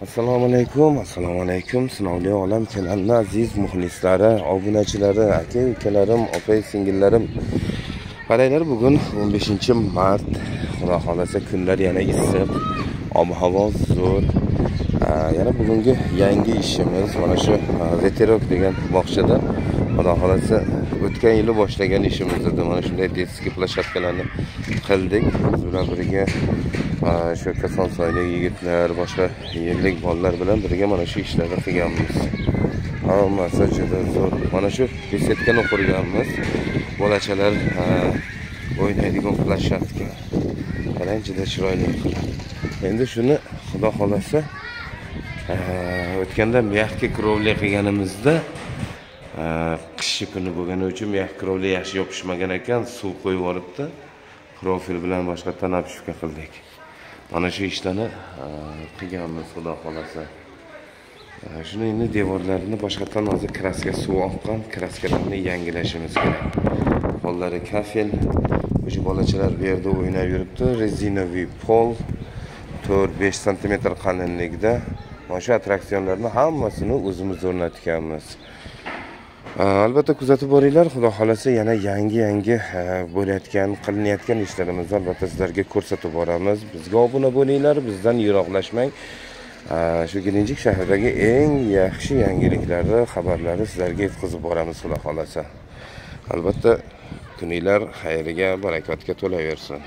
Assalomu alaykum, assalomu alaykum. Sinovli olam kanalining aziz muxlislari, obunachilari, aka ukalarim, opa singillarim. Qaranglar, bugun 15-mart. Xudo xolasa kunlar yana issiq, ob-havo zo'r. Yana bugungi yangi ishimiz mana shu Veterok degan bog'chada. Xudo xolasa o'tgan yili boshlagan ishimiz edi. Mana shunday detskiy ploshadkalarni qildik. Biz bilan birga shu Kosonsoylik yigitlar, boshqa yerlik bolalar bilan birga mana shu ishlarni qilganmiz. Hammasi juda zo'r. Mana shu besetkani qurganmiz. Bolachalar o'ynaydigan ploshadka. Qarang, juda chiroyli qilib. Endi shuni Xudo xolasa o'tganda mягкий krovli qilganimizda qish kuni bo'lgani uchun mягкий krovli yaxshi yopishmagan ekan, suv qo'yib yuboribdi. Profil bilan boshqatdan обшивка qildik. Mana shu ishlarni qilganmiz, Xudo xolasa. Shuni endi devorlarini boshqatdan hozir kraska suv oqqan, kraskalarni yangilashimiz kerak. Pollari kafel. O'sha bolachalar bu yerda o'ynab yuribdi. Rezinoviy pol 4-5 sm qalinligida. Mana shu attraksionlarni hammasini o'zimiz o'rnatganmiz. Albatta kuzatib boringlar. Xudo xolasa yana yangi-yangi bo'layotgan, qilinayotgan ishlarimizni albatta sizlarga ko'rsatib boramiz. Bizga obuna bo'linglar, bizdan yiroqlashmang. Shu Gelenjik shahridagi eng yaxshi yangiliklarni, xabarlarni sizlarga yetkazib boramiz, Xudo xolasa. Albatta kuninglar xayrga, barakotga to'laversin.